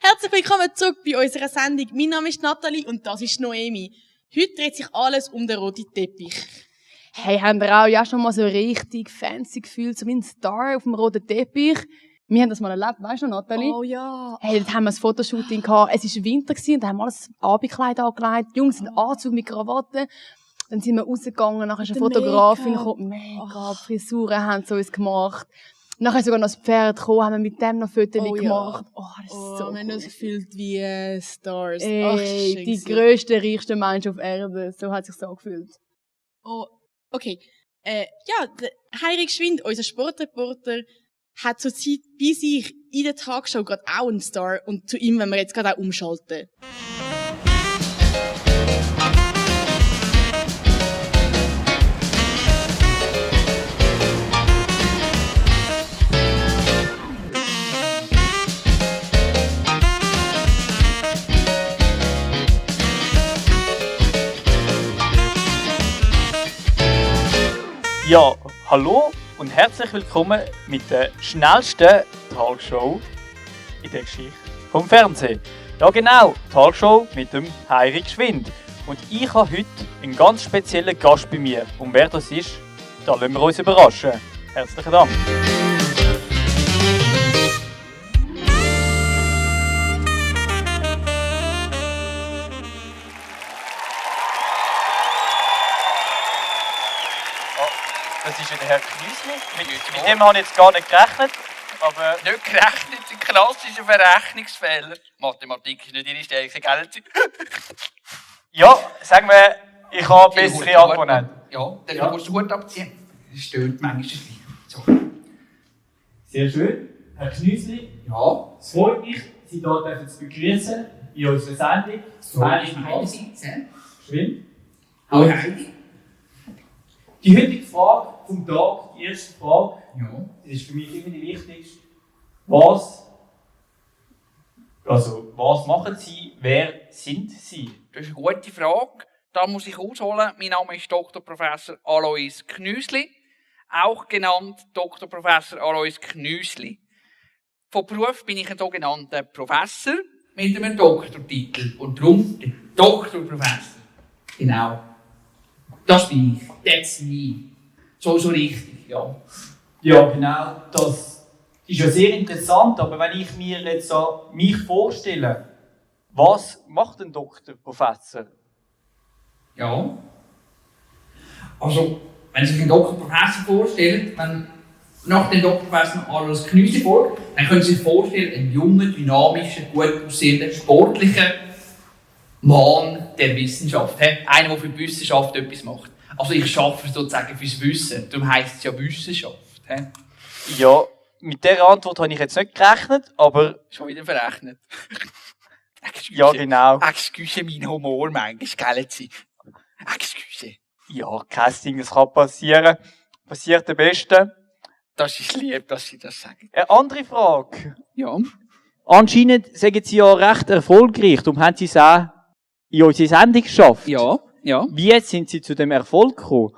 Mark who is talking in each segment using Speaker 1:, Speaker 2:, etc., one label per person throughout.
Speaker 1: Herzlich willkommen zurück bei unserer Sendung. Mein Name ist Nathalie und das ist Noemi. Heute dreht sich alles um den roten Teppich.
Speaker 2: Hey, haben wir auch ja schon mal so richtig fancy gefühlt, so wie ein Star auf dem roten Teppich? Wir haben das mal erlebt, weißt du noch, Nathalie?
Speaker 1: Oh ja.
Speaker 2: Hey, dort haben wir ein Fotoshooting gehabt. Es war Winter und da haben wir alles Abendkleid angelegt. Die Jungs sind Anzug mit Krawatte. Dann sind wir rausgegangen, nachher ist eine Fotografin gekommen. Mega, Frisuren haben sie uns gemacht. Nachher sogar noch das Pferd gekommen, haben wir mit dem noch Fotos gemacht. Oh, das ist so cool.
Speaker 1: Wir haben uns gefühlt wie Stars.
Speaker 2: Ey, die grössten, reichsten Menschen auf Erde. So hat es sich so gefühlt.
Speaker 1: Oh, okay. Ja, der Heiri Gschwind, unser Sportreporter, hat zurzeit bei sich in der Tagesschau gerade auch einen Star. Und zu ihm wollen wir jetzt gerade auch umschalten.
Speaker 3: Ja, hallo und herzlich willkommen mit der schnellsten Talkshow in der Geschichte vom Fernsehen. Ja genau, Talkshow mit dem Heiri Gschwind. Und ich habe heute einen ganz speziellen Gast bei mir. Und wer das ist, da lassen wir uns überraschen. Herzlichen Dank. Das ist der Herr Knüsli. Mit dem habe ich jetzt gar nicht gerechnet. Aber
Speaker 4: nicht gerechnet, ein klassischer Verrechnungsfehler. Mathematik ist nicht Ihre Stärke, gell?
Speaker 3: ja, sagen wir, ich habe bessere Abonnenten.
Speaker 4: Ja, dann musst du gut abziehen. Das stört manchmal ein bisschen. So.
Speaker 3: Sehr schön. Herr Knüsli,
Speaker 4: Ja.
Speaker 3: es freut mich, Sie hier zu begrüßen in unserer Sendung.
Speaker 4: So, ich meinerseits.
Speaker 3: Schwinn.
Speaker 4: Hallo Heidi.
Speaker 3: Die heutige Frage vom Tag, die erste Frage,
Speaker 4: Ja.
Speaker 3: das ist für mich immer die wichtigste. Was machen Sie? Wer sind Sie?
Speaker 4: Das ist eine gute Frage. Da muss ich ausholen. Mein Name ist Dr. Professor Alois Knüsli, auch genannt Dr. Professor Alois Knüsli. Von Beruf bin ich ein sogenannter Professor mit einem Doktortitel und darum der Doktorprofessor. Genau. Das bin ich. That's me. So richtig, ja.
Speaker 3: Ja, genau. Das ist ja sehr interessant, aber wenn ich mir jetzt mich vorstelle, was macht ein Doktor, Professor?
Speaker 4: Ja. Also, wenn Sie sich einen Doktorprofessor vorstellen, dann nach dem Doktorprofessor Alois Knüsli vor, dann können Sie sich vorstellen, einen jungen, dynamischen, gut aussehenden, sportlichen Mann der Wissenschaft. Einer, der für die Wissenschaft etwas macht. Also ich arbeite sozusagen fürs Wissen. Darum heisst es ja Wissenschaft.
Speaker 3: Ja, mit dieser Antwort habe ich jetzt nicht gerechnet, aber...
Speaker 4: Schon wieder verrechnet.
Speaker 3: Ja, genau.
Speaker 4: Excuse mein Humor manchmal, gell Sie? Excuse.
Speaker 3: Ja, kein Ding, das kann passieren. Passiert am besten.
Speaker 4: Das ist lieb, dass Sie das sagen.
Speaker 3: Eine andere Frage.
Speaker 4: Ja.
Speaker 3: Anscheinend sagen Sie ja recht erfolgreich, darum haben Sie es auch in unsere Sendung geschafft.
Speaker 4: Ja.
Speaker 3: Wie jetzt sind Sie zu dem Erfolg gekommen?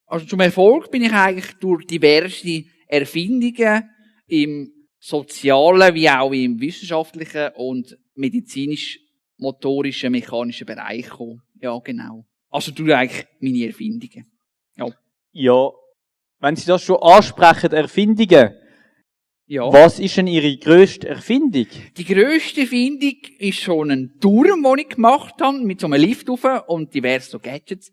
Speaker 4: Also zum Erfolg bin ich eigentlich durch diverse Erfindungen im sozialen wie auch im wissenschaftlichen und medizinisch-motorischen, mechanischen Bereich gekommen. Ja, genau. Also durch eigentlich meine Erfindungen. Ja.
Speaker 3: Ja, wenn Sie das schon ansprechen, Erfindungen,
Speaker 4: Ja.
Speaker 3: was ist denn Ihre grösste Erfindung?
Speaker 4: Die grösste Erfindung ist schon ein Turm, den ich gemacht habe, mit so einem Lift rauf und diverse so Gadgets.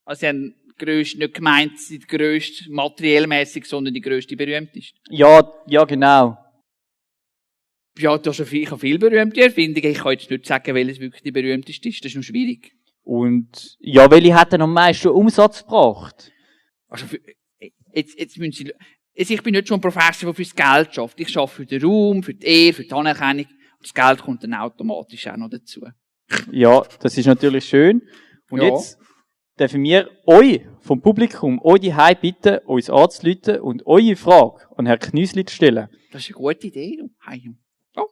Speaker 4: Also sie haben grösst, nicht gemeint, die grösste materiellmäßig, sondern die grösste berühmteste.
Speaker 3: Ja, genau.
Speaker 4: Ja, ich habe viele berühmte Erfindungen. Ich kann jetzt nicht sagen, welches wirklich die berühmteste ist. Das ist noch schwierig.
Speaker 3: Und, ja, welche hat denn am meisten Umsatz gebracht?
Speaker 4: Also, jetzt müssen Sie, ich bin nicht schon ein Professor, der fürs Geld schafft. Ich arbeite für den Raum, für die Ehre, für die Anerkennung. Und das Geld kommt dann automatisch auch noch dazu.
Speaker 3: Ja, das ist natürlich schön. Und
Speaker 4: Ja.
Speaker 3: jetzt dürfen wir euch vom Publikum, euch die Hause bitten, uns anzurufen und eure Frage an Herrn Knüsli zu stellen.
Speaker 4: Das ist eine gute Idee. Ja.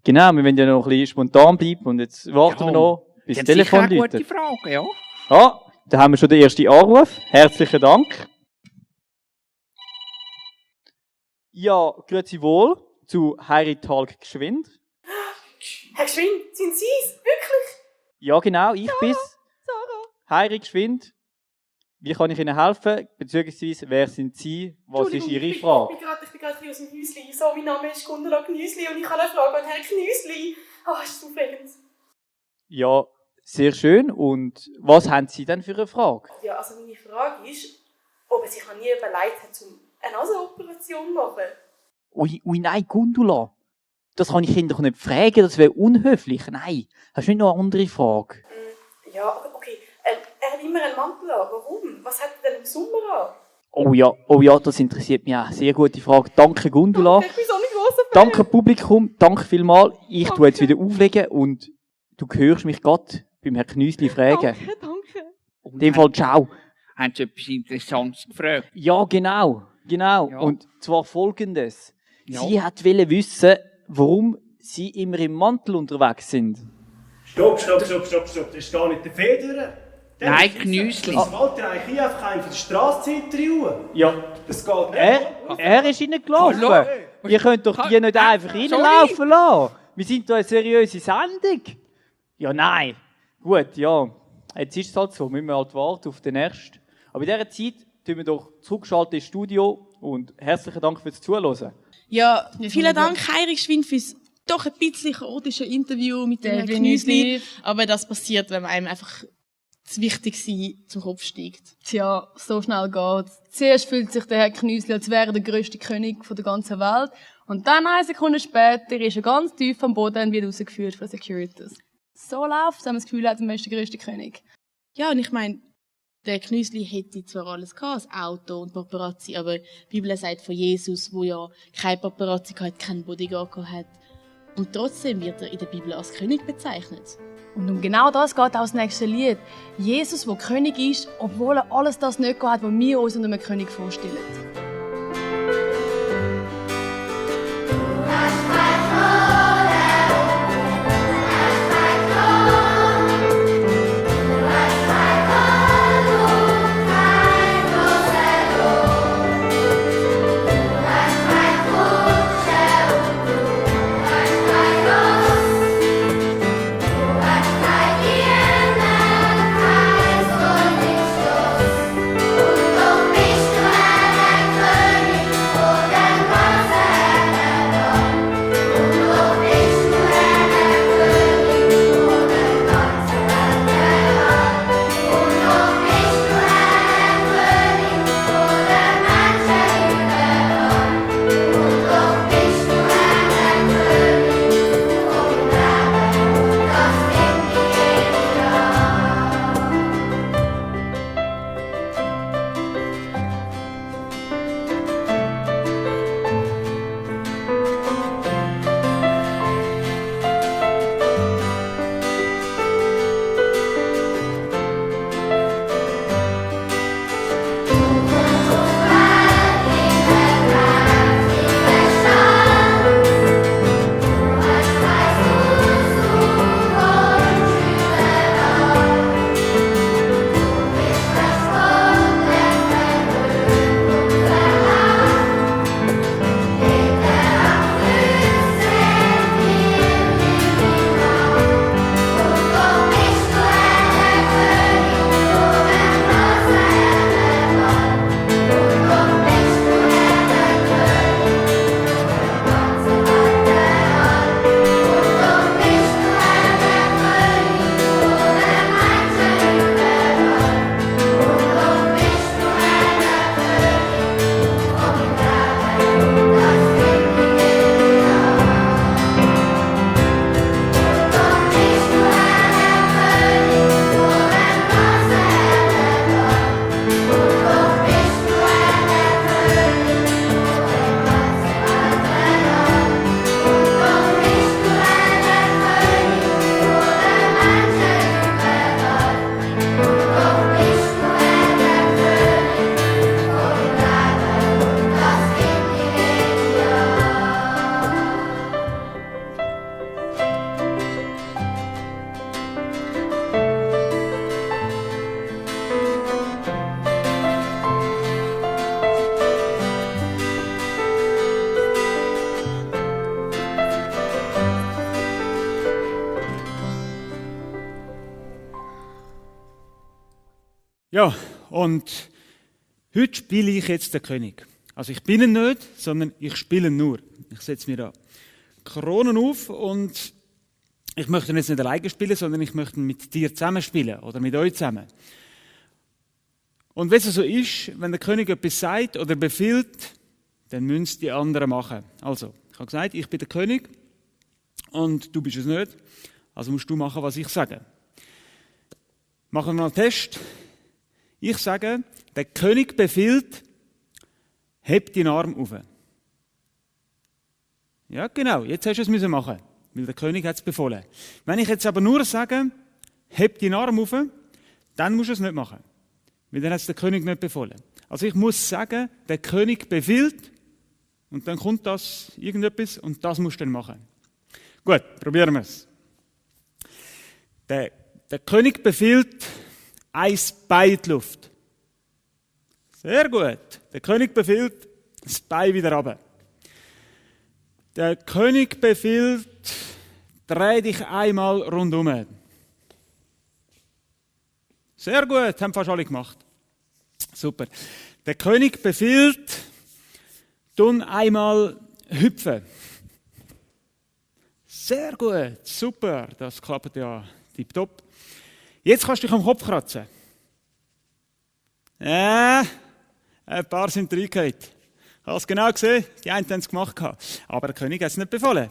Speaker 3: Genau, wir wollen ja noch ein bisschen spontan bleiben und jetzt warten wir noch, bis das Telefon
Speaker 4: läutet.
Speaker 3: läutet.
Speaker 4: Gute Frage, ja.
Speaker 3: Ja, da haben wir schon den ersten Anruf. Herzlichen Dank. Ja, grüezi wohl zu Heiri Talk Gschwind.
Speaker 1: Herr Geschwind, sind Sie es? Wirklich?
Speaker 3: Ja, genau, ich bin's.
Speaker 1: Sarah.
Speaker 3: Heiri Geschwind. Wie kann ich Ihnen helfen? Beziehungsweise, wer sind Sie? Was ist Ihre Frage?
Speaker 1: Ich bin gerade aus dem Häuschen. So, mein Name ist Gundula Gnüsli und ich habe eine Frage an Herrn Gnüsli. Ist das aufregend.
Speaker 3: Ja, sehr schön. Und was haben Sie denn für eine Frage?
Speaker 1: Ja, also meine Frage ist, ob er sich noch nie überlegt hat, eine Nasenoperation zu machen.
Speaker 3: Ui, nein, Gundula. Das kann ich Ihnen doch nicht fragen, das wäre unhöflich. Nein, hast du nicht noch eine andere Frage?
Speaker 1: Ja, okay. Er hat immer einen Mantel an. Warum? Was hat er denn im Sommer an?
Speaker 3: Oh ja, das interessiert mich auch. Sehr gute Frage. Danke, Gundula.
Speaker 1: Ich bin so ein grosser Fan.
Speaker 3: Danke, Publikum. Danke vielmals. Ich tue jetzt wieder auflegen und du hörst mich gerade beim Herrn Knüsli fragen.
Speaker 1: Danke.
Speaker 3: In dem Fall, ciao.
Speaker 4: Haben Sie etwas Interessantes gefragt?
Speaker 3: Ja, genau.
Speaker 4: Ja.
Speaker 3: Und zwar Folgendes.
Speaker 4: Ja.
Speaker 3: Sie wollte wissen, warum Sie immer im Mantel unterwegs sind.
Speaker 5: Stopp. Das ist gar nicht der Feder.
Speaker 4: Nein, Gnüsli.
Speaker 5: Das Walter eigentlich einfach einen von der Straße interviewen.
Speaker 3: Ja.
Speaker 5: Das geht nicht.
Speaker 3: Er ist reingelaufen.
Speaker 4: Hallo?
Speaker 3: Ihr könnt doch die nicht einfach
Speaker 4: Sorry.
Speaker 3: reinlaufen lassen. Wir sind hier eine seriöse Sendung. Ja, nein. Gut, ja. Jetzt ist es halt so. Müssen wir halt warten auf den nächsten. Aber in dieser Zeit tun wir doch zurückschalten ins Studio und herzlichen Dank fürs Zuhören.
Speaker 1: Ja, vielen Dank, Heiri Geschwind, fürs doch ein bisschen chaotische Interview mit dem Herrn Knüsli.
Speaker 2: Definitiv.
Speaker 1: Aber das passiert, wenn man einem einfach das Wichtigste zum Kopf steigt.
Speaker 2: Tja, so schnell geht's. Zuerst fühlt sich der Herr Knüsli, als wäre er der grösste König der ganzen Welt. Und dann, eine Sekunde später, ist er ganz tief am Boden und wird rausgeführt von Securities. So läuft es, wenn man das Gefühl hat, man ist der grösste König.
Speaker 1: Ja, und ich meine, der Knüsli hätte zwar alles gehabt, das Auto und Paparazzi, aber die Bibel sagt von Jesus, wo ja kein Paparazzi gehabt, kein Bodyguard gehabt hat. Und trotzdem wird er in der Bibel als König bezeichnet.
Speaker 2: Und um genau das geht auch das nächste Lied. Jesus, der König ist, obwohl er alles das nicht gehabt hat, was wir uns unter einem König vorstellen.
Speaker 6: Und doch bist du allein. Ja, und heute spiele ich jetzt den König. Also ich bin ihn nicht, sondern ich spiele ihn nur. Ich setze mir da Kronen auf und ich möchte ihn jetzt nicht alleine spielen, sondern ich möchte ihn mit dir zusammen spielen oder mit euch zusammen. Und wenn es so ist, wenn der König etwas sagt oder befiehlt, dann müssen es die anderen machen. Also, ich habe gesagt, ich bin der König und du bist es nicht. Also musst du machen, was ich sage. Machen wir mal einen Test. Ich sage, der König befiehlt, heb deinen Arm auf. Ja, genau, jetzt hast du es machen, weil der König hat es befohlen. Wenn ich jetzt aber nur sage, heb deinen Arm auf, dann musst du es nicht machen, weil dann hat es der König nicht befohlen. Also ich muss sagen, der König befiehlt und dann kommt das, irgendetwas, und das musst du dann machen. Gut, probieren wir es. Der König befiehlt, ein Bein in die Luft. Sehr gut. Der König befiehlt, das Bein wieder runter. Der König befiehlt, dreh dich einmal rundum. Sehr gut, haben fast alle gemacht. Super. Der König befiehlt, tun einmal hüpfen. Sehr gut, super, das klappt ja tipptopp. Jetzt kannst du dich am Kopf kratzen. Ein paar sind reingehauen. Ich habe es genau gesehen, die einen haben es gemacht. Aber der König hat es nicht befohlen.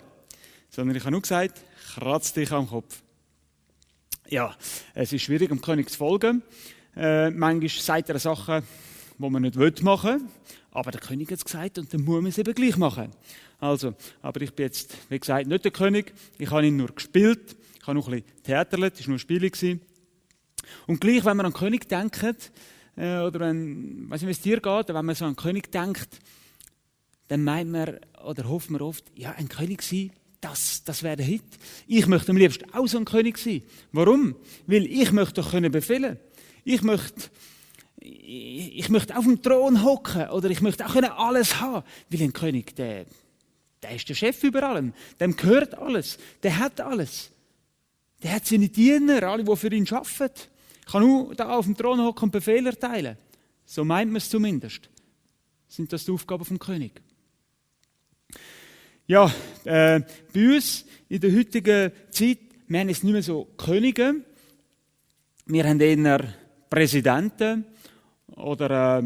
Speaker 6: Sondern ich habe nur gesagt, kratz dich am Kopf. Ja, es ist schwierig, dem König zu folgen. Manchmal sagt er Sachen, die man nicht machen will. Aber der König hat es gesagt und dann muss man es eben gleich machen. Also, aber ich bin jetzt, wie gesagt, nicht der König. Ich habe ihn nur gespielt. Ich habe noch ein bisschen theaterlet, es war nur ein Spiel. Und gleich, wenn man an den König denkt, oder wenn, weiss nicht, wie es dir geht, wenn man so an den König denkt, dann meint man oder hofft man oft, ja, ein König sein, das wäre der Hit. Ich möchte am liebsten auch so ein König sein. Warum? Weil ich möchte doch befehlen können. Ich möchte auf dem Thron hocken oder ich möchte auch alles haben. Weil ein König, der ist der Chef über allem. Dem gehört alles. Der hat alles. Der hat seine Diener, alle, die für ihn arbeiten. Ich kann nur da auf dem Thron hocken und Befehle erteilen. So meint man es zumindest. Sind das die Aufgaben vom König? Ja, bei uns in der heutigen Zeit, wir haben jetzt nicht mehr so Könige. Wir haben eher Präsidenten oder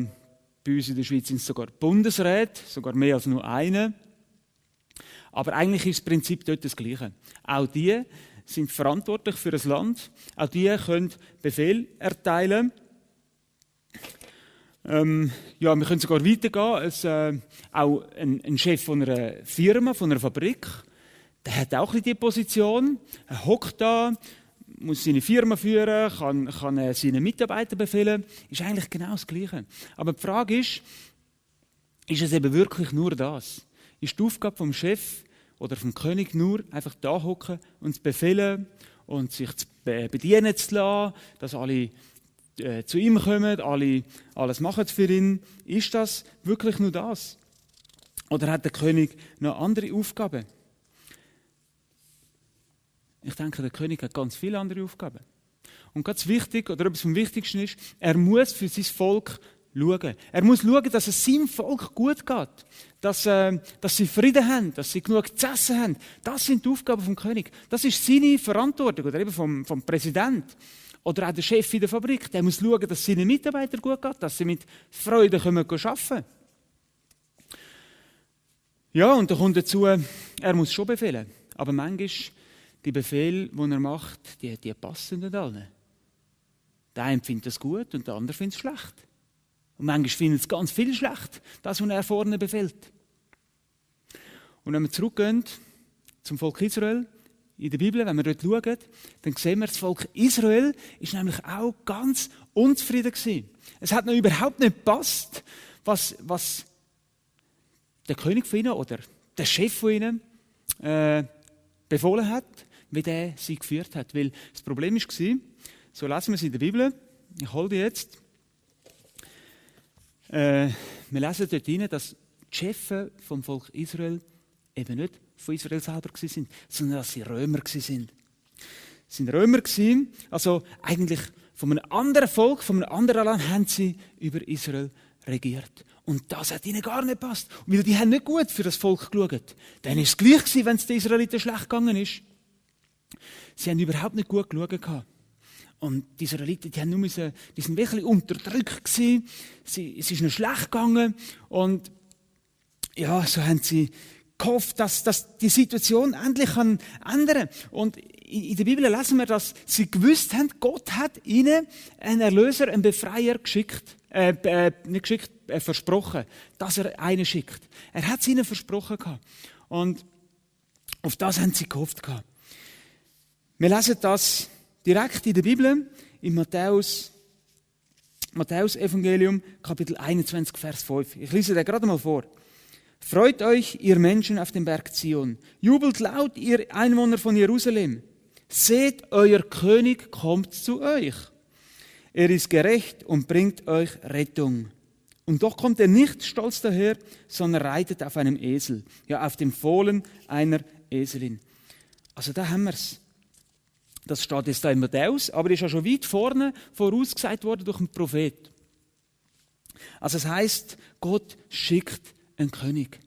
Speaker 6: bei uns in der Schweiz sind es sogar Bundesräte, sogar mehr als nur eine. Aber eigentlich ist das Prinzip dort das Gleiche. Auch die sind verantwortlich für das Land. Auch die können Befehl erteilen. Ja, wir können sogar weitergehen. Auch ein Chef von einer Firma, von einer Fabrik, der hat auch ein bisschen die Position. Er hockt da, muss seine Firma führen, kann seine Mitarbeiter befehlen. Ist eigentlich genau das Gleiche. Aber die Frage ist es eben wirklich nur das? Ist die Aufgabe vom Chef oder vom König nur einfach da hocken und zu befehlen und sich bedienen zu lassen, dass alle zu ihm kommen, alle alles machen für ihn? Ist das wirklich nur das? Oder hat der König noch andere Aufgaben? Ich denke, der König hat ganz viele andere Aufgaben. Und ganz wichtig, oder etwas vom Wichtigsten ist, er muss für sein Volk schauen. Er muss schauen, dass es seinem Volk gut geht. Dass sie Frieden haben, dass sie genug zu essen haben. Das sind die Aufgaben vom König. Das ist seine Verantwortung, oder eben vom Präsidenten. Oder auch der Chef in der Fabrik. Der muss schauen, dass es seinen Mitarbeitern gut geht, dass sie mit Freude arbeiten können. Ja, und da kommt dazu, er muss schon befehlen. Aber manchmal, die Befehle, die er macht, die passen nicht allen. Der eine findet das gut und der andere findet es schlecht. Und manchmal findet es ganz viel schlecht, das, was er vorne befehlt. Und wenn wir zurückgehen zum Volk Israel, in der Bibel, wenn wir dort schauen, dann sehen wir, das Volk Israel ist nämlich auch ganz unzufrieden gewesen. Es hat noch überhaupt nicht gepasst, was der König von ihnen oder der Chef von ihnen befohlen hat, wie der sie geführt hat. Weil das Problem war, so lesen wir es in der Bibel, ich hole die jetzt, wir lesen dort rein, dass die Chefs vom Volk Israel eben nicht von Israel selber waren, sondern dass sie Römer waren. Es waren Römer, also eigentlich von einem anderen Volk, von einem anderen Land, haben sie über Israel regiert. Und das hat ihnen gar nicht gepasst. Weil die haben nicht gut für das Volk geschaut. Dann war es gleich gewesen, wenn es den Israeliten schlecht gegangen ist. Sie haben überhaupt nicht gut geschaut. Und die Israeliten, die sind wirklich unterdrückt gewesen. Es ist ihnen schlecht gegangen. Und ja, so haben sie gehofft, dass die Situation endlich ändern kann. Und in der Bibel lesen wir, dass sie gewusst haben, Gott hat ihnen einen Erlöser, einen Befreier versprochen, dass er einen schickt. Er hat es ihnen versprochen gehabt. Und auf das haben sie gehofft gehabt. Wir lesen das direkt in der Bibel, in Matthäus Evangelium, Kapitel 21, Vers 5. Ich lese den gerade mal vor. Freut euch, ihr Menschen auf dem Berg Zion. Jubelt laut, ihr Einwohner von Jerusalem. Seht, euer König kommt zu euch. Er ist gerecht und bringt euch Rettung. Und doch kommt er nicht stolz daher, sondern reitet auf einem Esel, ja auf dem Fohlen einer Eselin. Also da haben wir es. Das steht jetzt da in Matthäus, aber ist ja schon weit vorne vorausgesagt worden durch einen Prophet. Also es heisst, Gott schickt einen König.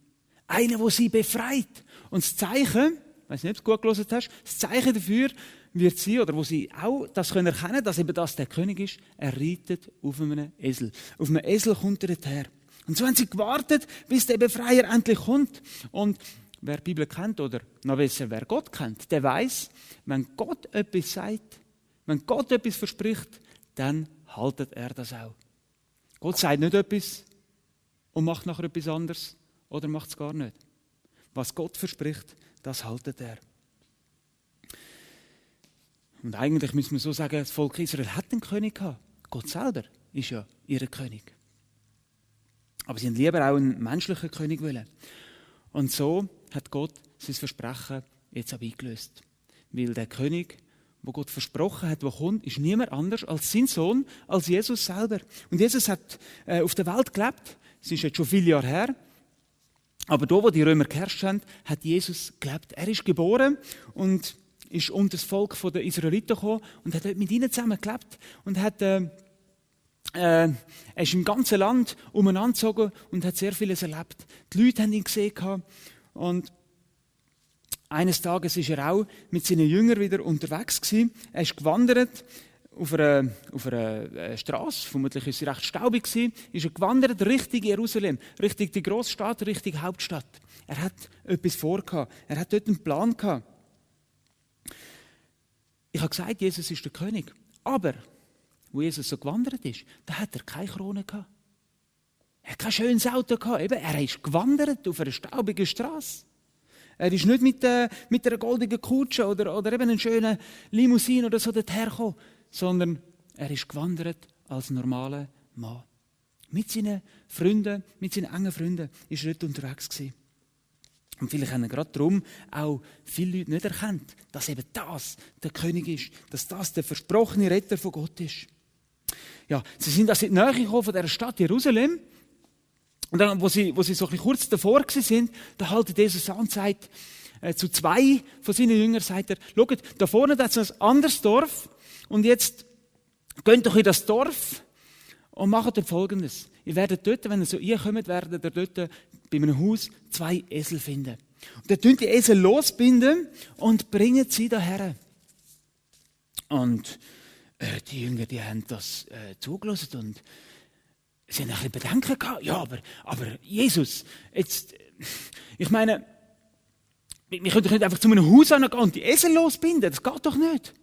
Speaker 6: Einen, der sie befreit. Und das Zeichen, ich weiß nicht, ob du gut gelesen hast, das Zeichen dafür wird sie, oder wo sie auch das können erkennen, dass eben das der König ist, er reitet auf einem Esel. Auf einem Esel kommt er her. Und so haben sie gewartet, bis der Befreier endlich kommt. Und wer die Bibel kennt, oder noch besser, wer Gott kennt, der weiß, wenn Gott etwas sagt, wenn Gott etwas verspricht, dann haltet er das auch. Gott sagt nicht etwas und macht nachher etwas anderes oder macht es gar nicht. Was Gott verspricht, das haltet er. Und eigentlich müssen wir so sagen, das Volk Israel hat einen König gehabt. Gott selber ist ja ihr König. Aber sie haben lieber auch einen menschlichen König wollen. Und so hat Gott sein Versprechen jetzt auch eingelöst. Weil der König, wo Gott versprochen hat, der kommt, ist niemand anders als sein Sohn, als Jesus selber. Und Jesus hat auf der Welt gelebt. Es ist jetzt schon viele Jahre her. Aber da, wo die Römer geherrscht haben, hat Jesus gelebt. Er ist geboren und ist unter das Volk der Israeliten gekommen und hat dort mit ihnen zusammen gelebt. Und er ist im ganzen Land umeinander gezogen und hat sehr vieles erlebt. Die Leute haben ihn gesehen. Und eines Tages war er auch mit seinen Jüngern wieder unterwegs gewesen. Er ist gewandert auf einer Straße, vermutlich war sie recht staubig gewesen, ist er gewandert Richtung Jerusalem, Richtung die Großstadt, Richtung Hauptstadt. Er hat etwas vorgehabt. Er hat dort einen Plan gehabt. Ich habe gesagt, Jesus ist der König. Aber, wo Jesus so gewandert ist, da hat er keine Krone gehabt. Er hat kein schönes Auto gehabt. Eben, er ist gewandert auf einer staubigen Straße. Er ist nicht mit einer goldenen Kutsche oder eben einer schönen Limousine oder so dorthin gekommen, sondern er ist gewandert als normaler Mann. Mit seinen Freunden, mit seinen engen Freunden ist er dort unterwegs gewesen. Und vielleicht haben gerade darum auch viele Leute nicht erkannt, dass eben das der König ist, dass das der versprochene Retter von Gott ist. Ja, sie sind also in die Nähe gekommen von dieser Stadt Jerusalem. Und dann, wo sie so ein bisschen kurz davor sind, da haltet Jesus an und sagt zu zwei von seinen Jüngern, sagt er, schaut, da vorne hat es ein anderes Dorf und jetzt geht doch in das Dorf und macht dort Folgendes. Ihr werdet dort, wenn ihr so reinkommt, werdet ihr dort bei einem Haus 2 Esel finden. Und dann tun die Esel losbinden und bringen sie daher. Und die Jünger, die haben das zugelassen und sie haben ein bisschen Bedenken gehabt. Ja, aber Jesus, jetzt, ich meine, wir können doch nicht einfach zu einem Haus gehen und die Esel losbinden, das geht doch nicht.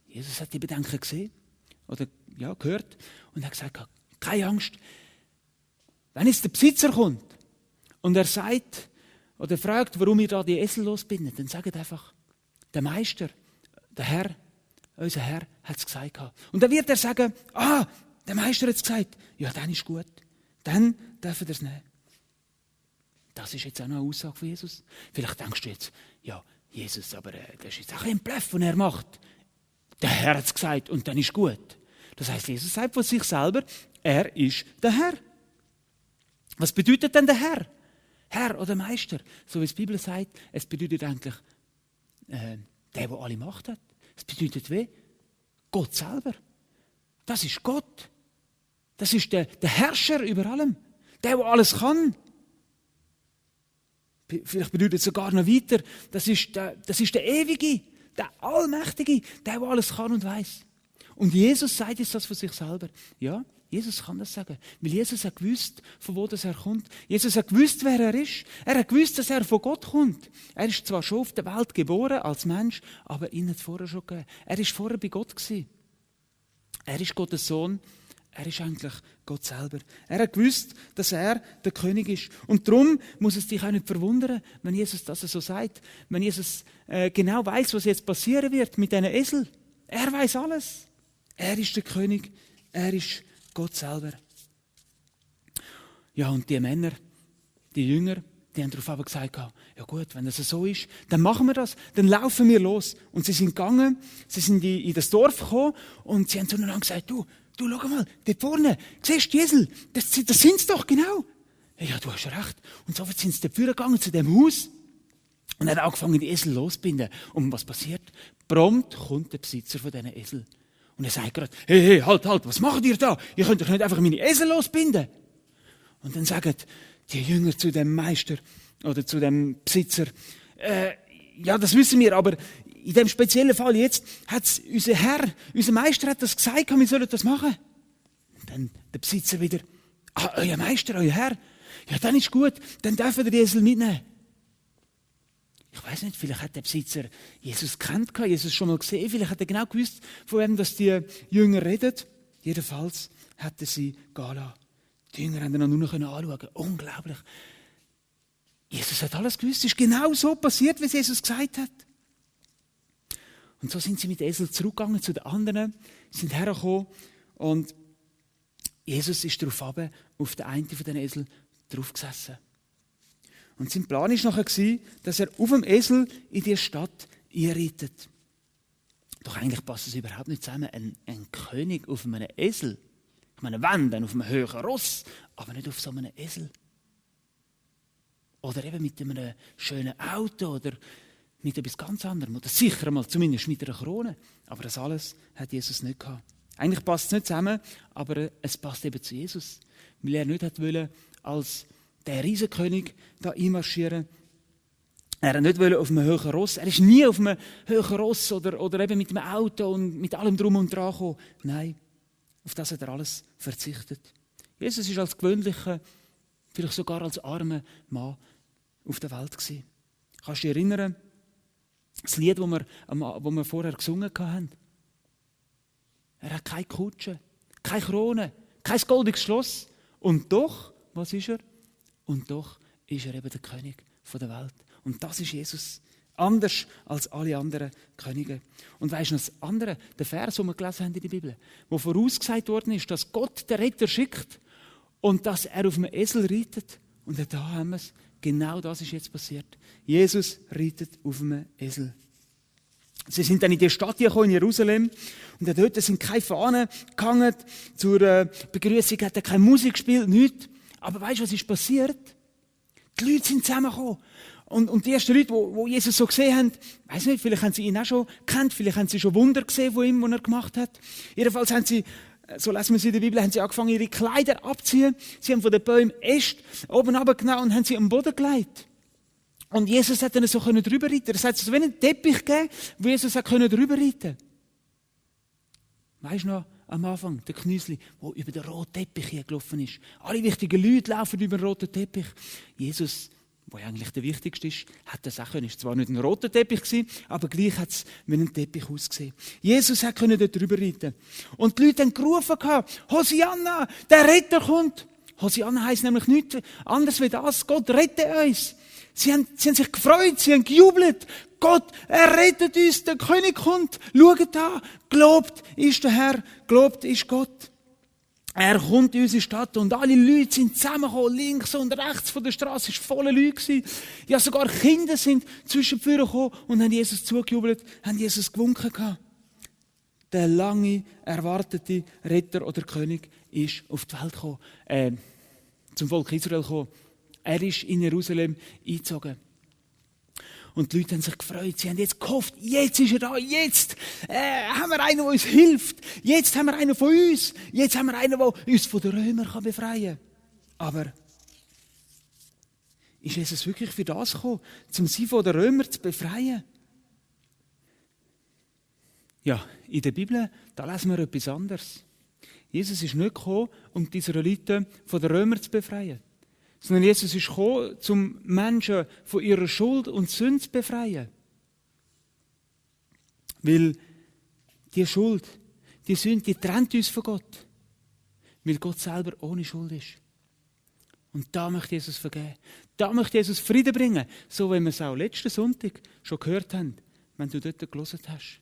Speaker 6: Jesus hat die Bedenken gesehen oder ja, gehört und hat gesagt, keine Angst. Wenn jetzt der Besitzer kommt und er sagt oder fragt, warum ihr da die Esel losbindet, dann sagt einfach, der Meister, der Herr, unser Herr hat es gesagt. Und dann wird er sagen, der Meister hat es gesagt, ja, dann ist gut, dann dürfen wir es nehmen. Das ist jetzt auch noch eine Aussage von Jesus. Vielleicht denkst du jetzt, ja, Jesus, aber das ist jetzt auch ein Bluff, den er macht. Der Herr hat es gesagt und dann ist gut. Das heisst, Jesus sagt von sich selber, er ist der Herr. Was bedeutet denn der Herr? Herr oder Meister? So wie die Bibel sagt, es bedeutet eigentlich der alle Macht hat. Es bedeutet wie? Gott selber. Das ist Gott. Das ist der Herrscher über allem. Der alles kann. Vielleicht bedeutet es sogar noch weiter, das ist der Ewige, der Allmächtige, der alles kann und weiß. Und Jesus sagt jetzt das von sich selber. Ja, Jesus kann das sagen. Weil Jesus hat gewusst, von wo das er kommt. Jesus hat gewusst, wer er ist. Er hat gewusst, dass er von Gott kommt. Er ist zwar schon auf der Welt geboren als Mensch, aber ihn hat es vorher schon gegeben. Er war vorher bei Gott gewesen. Er ist Gottes Sohn. Er ist eigentlich Gott selber. Er hat gewusst, dass er der König ist. Und darum muss es dich auch nicht verwundern, wenn Jesus das so sagt. Wenn Jesus genau weiß, was jetzt passieren wird mit diesen Esel. Er weiß alles. Er ist der König. Er ist Gott selber. Ja, und die Männer, die Jünger, die haben darauf aber gesagt, ja gut, wenn das so ist, dann machen wir das, dann laufen wir los. Und sie sind gegangen, sie sind in das Dorf gekommen und sie haben zueinander gesagt, du, schau mal, dort vorne, siehst du die Esel? Das sind es doch, genau. Ja, du hast recht. Und so sind sie dort gegangen zu dem Haus und haben angefangen, die Esel loszubinden. Und was passiert? Prompt kommt der Besitzer von diesen Esel. Und er sagt gerade, hey, halt, was macht ihr da? Ihr könnt doch nicht einfach meine Esel losbinden. Und dann sagen die Jünger zu dem Meister oder zu dem Besitzer, ja, das wissen wir, aber in dem speziellen Fall jetzt hat unser Herr, unser Meister hat das gesagt, wir sollen das machen. Und dann der Besitzer wieder, euer Meister, euer Herr, ja, dann ist gut, dann dürfen wir die Esel mitnehmen. Ich weiß nicht, vielleicht hat der Besitzer Jesus gekannt, Jesus schon mal gesehen, vielleicht hat er genau gewusst, von wem das die Jünger reden. Jedenfalls hat er sie gehen lassen. Die Jünger haben ihn nur noch anschauen. Unglaublich. Jesus hat alles gewusst. Es ist genau so passiert, wie es Jesus gesagt hat. Und so sind sie mit Esel zurückgegangen zu den anderen, sind hergekommen und Jesus ist darauf runter, auf den einen von den Esel drauf gesessen. Und sein Plan war nachher, dass er auf dem Esel in die Stadt einreitet. Doch eigentlich passt es überhaupt nicht zusammen. Ein König auf einem Esel. Ich meine, wenn, dann auf einem höheren Ross, aber nicht auf so einem Esel. Oder eben mit einem schönen Auto oder mit etwas ganz anderem. Oder sicher mal zumindest mit einer Krone. Aber das alles hat Jesus nicht gehabt. Eigentlich passt es nicht zusammen, aber es passt eben zu Jesus. Weil er nicht wollte, als der Riesenkönig da einmarschieren. Er wollte nicht auf einem höheren Ross. Er ist nie auf einem höheren Ross oder eben mit einem Auto und mit allem Drum und Dran gekommen. Nein, auf das hat er alles verzichtet. Jesus ist als gewöhnlicher, vielleicht sogar als armer Mann auf der Welt gewesen. Kannst du dich erinnern, das Lied, das wir vorher gesungen haben? Er hat keine Kutsche, keine Krone, kein goldiges Schloss. Und doch, was ist er? Und doch ist er eben der König der Welt. Und das ist Jesus. Anders als alle anderen Könige. Und weisst du noch das andere, der Vers, den wir gelesen haben in der Bibel, wo vorausgesagt worden ist, dass Gott den Retter schickt und dass er auf einem Esel reitet. Und da haben wir es. Genau das ist jetzt passiert. Jesus reitet auf einem Esel. Sie sind dann in die Stadt gekommen, in Jerusalem, und dort sind keine Fahnen gehangen. Zur Begrüßung hat er keine Musik gespielt, nichts. Aber weißt du, was ist passiert? Die Leute sind zusammengekommen. Und die ersten Leute, die Jesus so gesehen haben, weiss nicht, vielleicht haben sie ihn auch schon gekannt, vielleicht haben sie schon Wunder gesehen von ihm, die er gemacht hat. Jedenfalls haben sie, so lesen wir es in der Bibel, haben sie angefangen, ihre Kleider abzuziehen. Sie haben von den Bäumen Äste oben runtergenommen und haben sie am Boden gelegt. Und Jesus hat dann so drüber reiten. Es hat so wie einen Teppich gegeben, wo Jesus drüber reiten konnte. Weisst du noch, am Anfang, der Knüsli, der über den roten Teppich hier gelaufen ist. Alle wichtigen Leute laufen über den roten Teppich. Jesus, der eigentlich der Wichtigste ist, hat das auch können. Es war zwar nicht ein roter Teppich gewesen, aber gleich hat es wie ein Teppich ausgesehen. Jesus hat dort drüber reiten. Und die Leute haben gerufen, Hosianna, der Retter kommt. Hosianna heisst nämlich nichts anderes wie das. Gott rette uns. Sie haben sich gefreut, sie haben gejubelt. Gott, er rettet uns, der König kommt. Schaut da, gelobt ist der Herr, gelobt ist Gott. Er kommt in unsere Stadt und alle Leute sind zusammengekommen, links und rechts von der Straße, es war voller Leute gewesen. Ja, sogar Kinder sind zwischen die Führer gekommen und haben Jesus zugejubelt, haben Jesus gewunken gehabt. Der lange erwartete Retter oder König ist auf die Welt gekommen, zum Volk Israel gekommen. Er ist in Jerusalem eingezogen. Und die Leute haben sich gefreut, sie haben jetzt gehofft, jetzt ist er da, jetzt haben wir einen, der uns hilft, jetzt haben wir einen von uns, jetzt haben wir einen, der uns von den Römern befreien kann. Aber ist Jesus wirklich für das gekommen, um sie von den Römern zu befreien? Ja, in der Bibel, da lesen wir etwas anderes. Jesus ist nicht gekommen, um die Israeliten von den Römern zu befreien, sondern Jesus ist gekommen, um Menschen von ihrer Schuld und Sünde zu befreien. Weil die Schuld, die Sünde, die trennt uns von Gott. Weil Gott selber ohne Schuld ist. Und da möchte Jesus vergeben. Da möchte Jesus Frieden bringen. So wie wir es auch letzten Sonntag schon gehört haben, wenn du dort gelesen hast.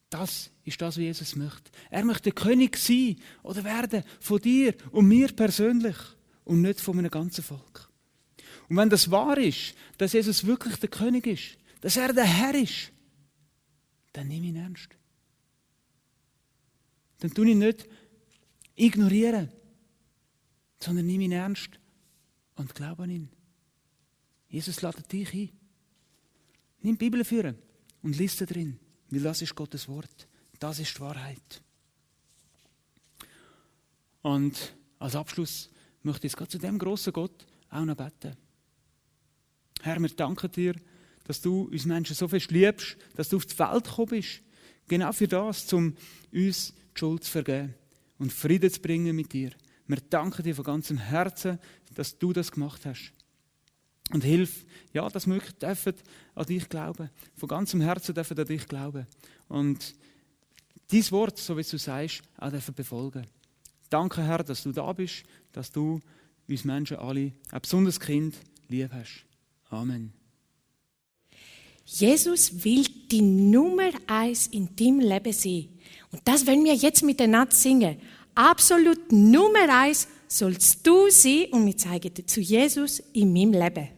Speaker 6: Das ist das, was Jesus möchte. Er möchte König sein oder werden von dir und mir persönlich und nicht von einem ganzen Volk. Und wenn das wahr ist, dass Jesus wirklich der König ist, dass er der Herr ist, dann nimm ihn ernst. Dann tu ihn nicht ignorieren, sondern nimm ihn ernst und glaub an ihn. Jesus lädt dich ein. Nimm die Bibel führen und lies da drin, weil das ist Gottes Wort. Das ist die Wahrheit. Und als Abschluss möchte ich jetzt gerade zu dem grossen Gott auch noch beten. Herr, wir danken dir, dass du uns Menschen so fest liebst, dass du auf die Welt gekommen bist. Genau für das, um uns die Schuld zu vergeben und Frieden zu bringen mit dir. Wir danken dir von ganzem Herzen, dass du das gemacht hast. Und hilf, ja, dass wir wirklich dürfen an dich glauben. Von ganzem Herzen dürfen an dich glauben. Und dein Wort, so wie du sagst, auch dürfen befolgen. Danke, Herr, dass du da bist, dass du uns Menschen alle, auch besonders Kind, lieb hast. Amen.
Speaker 7: Jesus will die Nummer 1 in deinem Leben sein. Und das wollen wir jetzt miteinander singen. Absolut Nummer 1 sollst du sein und wir zeigen dir zu Jesus in meinem Leben.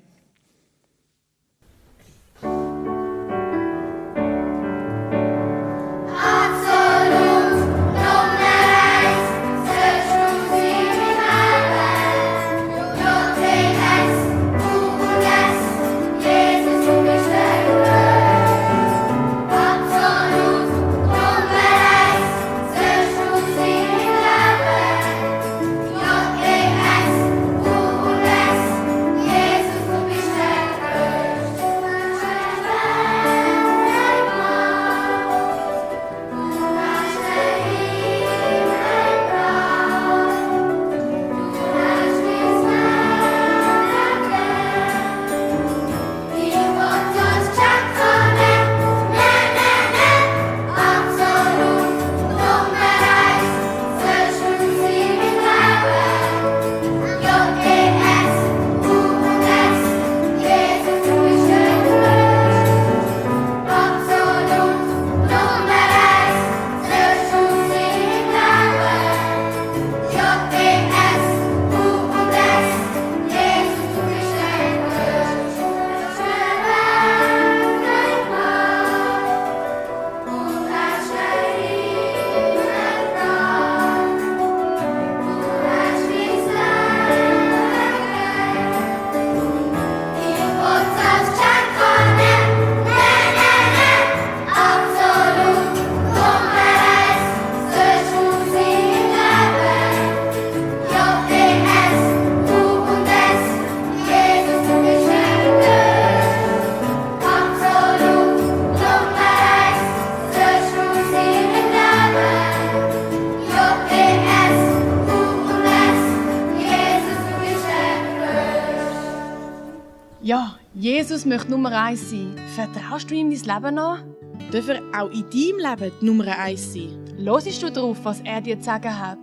Speaker 2: Ja, Jesus möchte Nummer 1 sein. Vertraust du ihm dein Leben an?
Speaker 1: Darf er auch in deinem Leben die Nummer 1 sein?
Speaker 2: Hörst du darauf, was er dir zu sagen hat?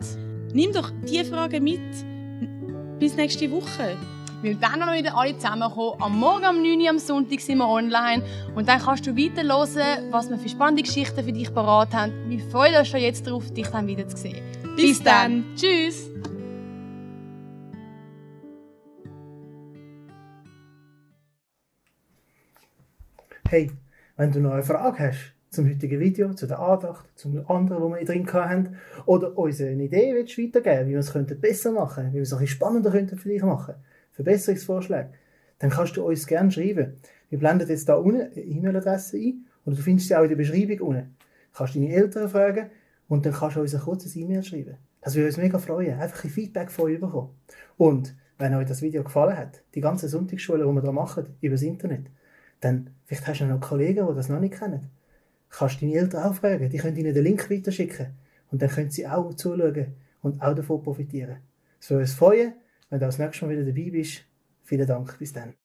Speaker 1: Nimm doch diese Frage mit. Bis nächste Woche.
Speaker 2: Wir werden dann noch wieder alle zusammenkommen. Am Morgen, am 9 Uhr, am Sonntag sind wir online. Und dann kannst du weiterhören, was wir für spannende Geschichten für dich parat haben. Wir freuen uns schon jetzt darauf, dich dann wieder zu sehen.
Speaker 1: Bis dann.
Speaker 2: Tschüss.
Speaker 5: Hey, wenn du noch eine Frage hast zum heutigen Video, zu der Andacht, zum anderen, die wir drin hatten, oder uns eine Idee weitergeben, wie wir es besser machen könnten, wie wir es ein bisschen spannender für dich machen könnten, Verbesserungsvorschläge, dann kannst du uns gerne schreiben. Wir blenden jetzt hier unten eine E-Mail-Adresse ein und du findest sie auch in der Beschreibung unten. Du kannst deine Eltern fragen und dann kannst du uns ein kurzes E-Mail schreiben. Das würde uns mega freuen, einfach ein Feedback von euch bekommen. Und wenn euch das Video gefallen hat, die ganzen Sonntagsschulen, die wir hier machen, über das Internet, dann vielleicht hast du noch Kollegen, die das noch nicht kennen. Kannst deine Eltern auch fragen, die können ihnen den Link weiterschicken und dann können sie auch zuschauen und auch davon profitieren. Es würde uns freuen, wenn du das nächste Mal wieder dabei bist. Vielen Dank, bis dann.